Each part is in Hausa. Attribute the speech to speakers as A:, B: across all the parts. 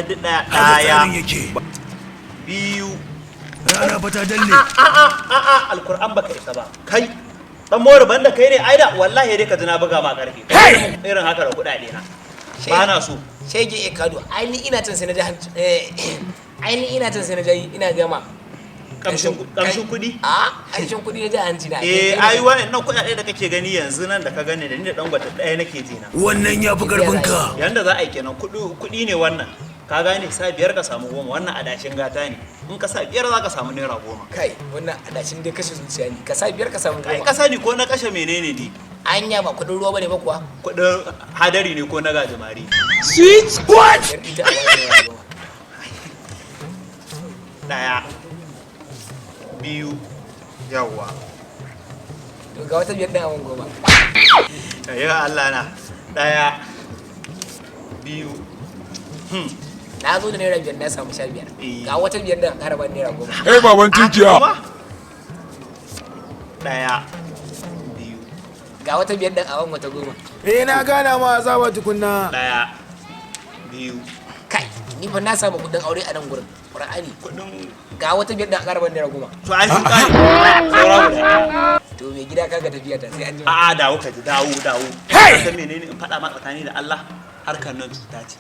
A: duk ɗaya.
B: Haka
A: Ɗaya,
B: tsarin yake.
A: biyu.
B: Rana fa ta dalle.
A: A'a, a'a, alkur'an baka isa ba kai dan mori, banda kai ne aida wallahi dai ka ji na buga ma karfi irin haka da kuɗaɗe na ba na so.
C: Shege e kado, ai ni ina can sai na ji ai ni ina can sai na ji ina gama.
A: Kamshin, kamshin kuɗi.
C: A kamshin kuɗi na ji a hanci na.
A: Eh, ai wa'annan kuɗaɗe da kake gani yanzu nan da ka gani da ni da Dangote ɗaya nake ji na.
B: Wannan ya fi karfin ka.
A: Yanda za a yi kenan, kuɗi kuɗi ne wannan, ka gane? Sa 5 ka samu 10. Wannan adashin gata ne, in ka sa 5 za ka samu naira 10.
C: Kai, wannan adashin dai kashe zuciya ne, ka sa 5 ka samu
A: Kai
C: 10.
A: ka sani ko na kashe menene ne?
C: Anya ba kuɗin ruwa bane ba kuwa?
A: Kuɗin hadari ne ko na gajimare?
C: 5 ita a bani naira 10.
A: Ɗaya, biyu, yawwa.
C: To, ga wata 5 ɗin, abin 10.
A: Ya Allah na, ɗaya, biyu.
C: Na zo da naira 5, na samu 15.
A: Eh.
C: Ga wata 5 ɗin, ƙara ban naira 10.
D: Hey, baban tinkiya.
A: Kuma? Ɗaya, biyu.
C: Ga wata 5 ɗin, a ban wata 10.
E: Eh, na gana ma azaba tukunna.
A: Ɗaya, biyu.
C: Kai, ni fa na samu kuɗin aure a nan gurin, qur'ani.
A: Kuɗin.
C: Ga wata 5 ɗin, a ƙara ban naira 10.
A: To, ai sun ƙare, saura guda ɗaya.
C: To mai gida, kaga tafiya ta, sai an jima.
A: A'a, dawo ka ji, dawo, dawo. Ka san menene in faɗa ma? Tsakani da Allah, harkar nan cuta ce.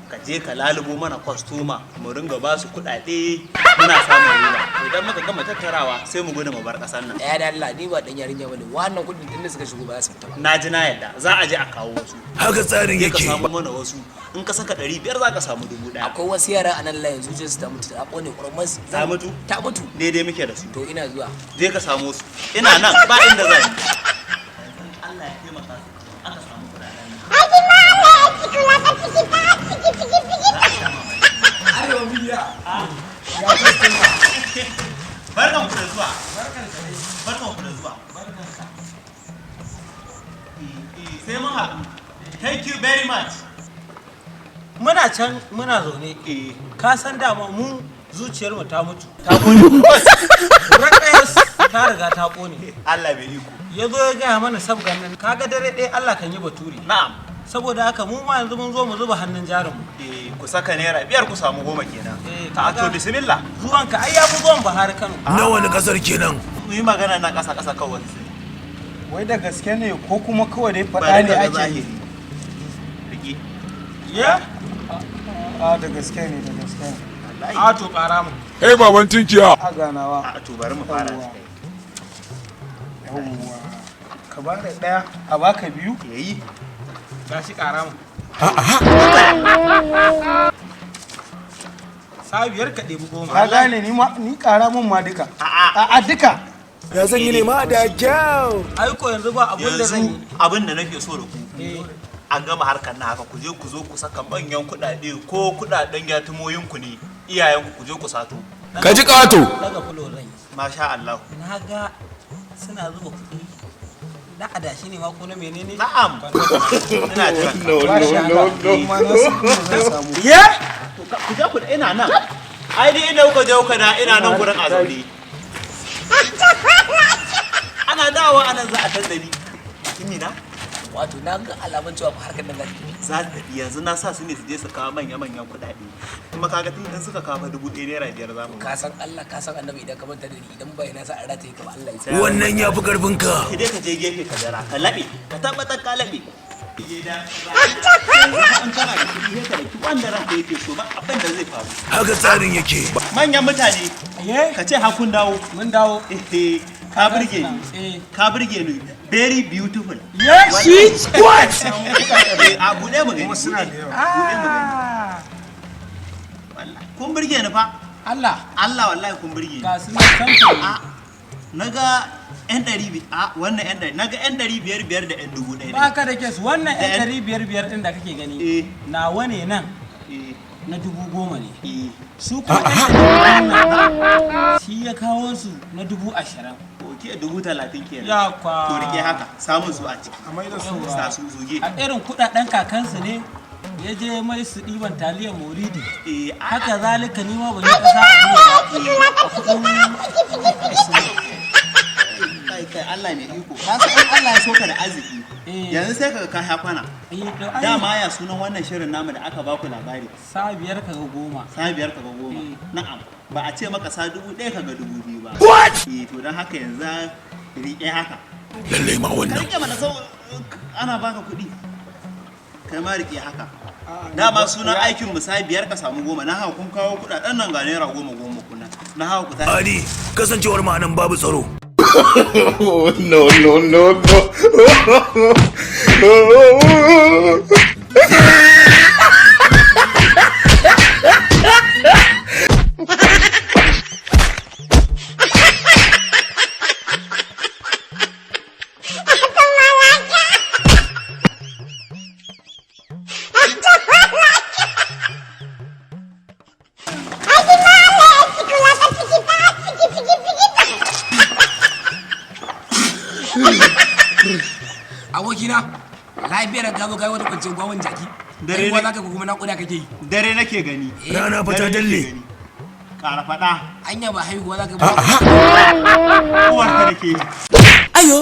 A: Ka je ka lalubo mana kwastoma, mu ringa ba su kuɗaɗe muna samun riba. Idan muka gama tattarawa sai mu gudu mu bar ƙasar nan.
C: Ɗaya da Allah, ni ba ɗan yarinya bane. Wannan kuɗin tun da suka shigo ba za su fita ba.
A: Na ji, na yadda, za a je a kawo wasu.
B: Haka tsarin
A: Je ka
B: yake.
A: samu mana wasu. In ka saka 500 za ka samu 1000.
C: Akwai wasu yara a nan layin, zuciyarsu ta mutu, ta ƙone ƙurmus.
A: Ta mutu?
C: Ta mutu.
A: Daidai muke da su.
C: To, ina zuwa.
A: Je ka samu su, ina nan, ba inda zan yi. Allah ya taimaka aka samu kuɗaɗen nan.
C: Arewa miliya.
A: Barkan ku da zuwa, barkan ku da zuwa. Sai mun haɗu, thank you very much.
F: Muna can muna zaune.
A: Eh.
F: Ka san dama mu zuciyarmu ta mutu.
A: Ta gode.
F: Raƙayas ta riga ta ƙone.
A: Allah bai iko.
F: Ya zo ya gaya mana sabgan nan, kaga dare ɗaya Allah kan yi baturi.
A: Na'am.
F: Saboda haka mu ma yanzu mun zo mu zuba hannun jarinmu.
A: Eh, ku saka naira 5 ku samu 10 kenan.
F: Eh,
A: Ta to
F: kaga-
A: bismillah.
F: Zuwanka ai ya fi zuwan Buhari Kano.
B: Na wani kasar kenan?
A: Mu yi magana na ƙasa ƙasa kawai.
E: Wai da gaske ne ko kuma kawai dai faɗa
A: Bari
E: ne
A: ka ga
E: ake yi?
A: zahiri. Rike.
F: Ya?
E: A, da gaske ne, da gaske ne.
A: Wallahi.
F: A to, ƙara mu.
D: Hey, baban tinkiya.
E: A ganawa.
A: A to, bari mu fara.
E: Yawwa. Yawwa. Ka ba da ɗaya, a baka biyu.
A: Yayi.
F: Ga shi, ƙara mu. Sa 5 ka ɗebi 10.
E: Ka gane, ni ma ni ƙara mun ma duka.
A: A'a.
E: A duka.
B: Ya zan yi nema da kyau.
F: Ai ko yanzu ba abun da zan
A: Yanzu
F: yi.
A: abin da nake so da ku,
F: Eh,
A: an gama harkar na haka, ku je ku zo ku saka manyan kuɗaɗe ko kuɗaɗen yatimoyinku ne iyayenku, ku je ku sato.
D: Ka ji ƙato.
F: Daga fulo zan yi.
A: Masha Allah.
F: Na ga suna zuba kuɗi. Na adashi ne ma ko na menene?
A: Na'am, ina jiran ka.
E: Ba shi Allah. Kuma na san inda zan samu.
A: Ye? Ku je ku, ina nan. Ai dai inda kuka je kuka da, ina nan gurin a zaune. Ana dawowa anan za a tandani. Kimina?
C: Wato na ga alamun cewa fa harkar nan za ta tafi.
A: Za ta tafi. Yanzu na sa su ne su je su kawo manya-manyan kuɗaɗe. Kuma kaga tun in suka kawo 1000 naira 5 za mu.
C: Ka san Allah, ka san annabi, idan ka manta da ni, idan bai na sa a rataye ka ba, Allah ya sa.
B: Wannan ya fi karfin ka.
A: Ka dai ka je gefe ka jira, ka laɓe, ka tabbatar ka laɓe. Yanzu in kana da kuɗi sai ka ɗauki wanda ranka yake so, ba abin da zai faru.
B: Haka tsarin yake.
A: Manyan mutane,
F: Ye?
A: ka ce hakun dawo.
F: Mun dawo.
A: Eh, ka burge ni.
F: Eh.
A: Ka burge ni. Very beautiful.
F: Yes.
A: What? A buɗe mu gani.
E: Kuma suna da yawa.
A: Buɗe mu gani. Wallahi, kun burge ni fa.
F: Allah.
A: Allah, wallahi kun burge ni.
F: Ga su nan samfuri.
A: A naga yan ɗari a wannan yan ɗari, naga yan ɗari biyar biyar da yan 1000.
F: Ba ka da kes wannan
A: Da
F: yan
A: yan-
F: 500 500 ɗin da kake gani.
A: Eh.
F: Nawa ne nan
A: Eh,
F: na 10,000 ne.
A: eh.
F: Su kuma yan 200 nan shi ya kawo su na 20,000.
A: Ok, 30,000 kenan.
F: Ya kwa.
A: To, rike haka, samun su a ciki.
E: A maida su.
A: Sa su zuge.
F: A irin kuɗaɗen kakansu ne ya je mai su ɗiban taliyar moridi.
A: Eh, a
F: Haka zalika ni ma ban yi ƙasa a gwiwa ba. A kuɗin
A: kai kai. Allah mai iko. Ka san in Allah ya soka da arziki.
F: Eh.
A: Yanzu sai kaga ka sha kwana.
F: Eh, to ai
A: Dama ya sunan wannan shirin namu da aka baku labari.
F: Sa biyar kaga goma.
A: Sa biyar kaga goma.
F: Eh.
A: Na'am. Ba a ce maka sa 1000 kaga 2000 ba. What? Eh, to don haka yanzu riƙe haka.
B: Lallai ma
A: Ka
B: wannan.
A: riƙe mana sau ana baka kuɗi. Kai ma riƙe haka. Dama sunan aikin mu sa biyar ka samu goma. Na haka kun kawo kuɗaɗen nan ga naira goma goma kuna. Na haka ku tashi.
B: Adi, kasancewar ma nan babu tsaro.
D: No, no, no, no.
C: Abokina, lafiyar ka zo kai wata kwanciyar gwawon jaki.
A: Dare
C: Dare
A: ne-
C: ne zaka ko kuma naƙuda kake yi?
A: Dare nake gani.
B: Rana fa ta
A: Dare nake
B: dalle.
A: gani. Ƙara faɗa.
C: Anya ba haihuwa zaka ba?
A: Uwarka nake yi.
C: Ayo.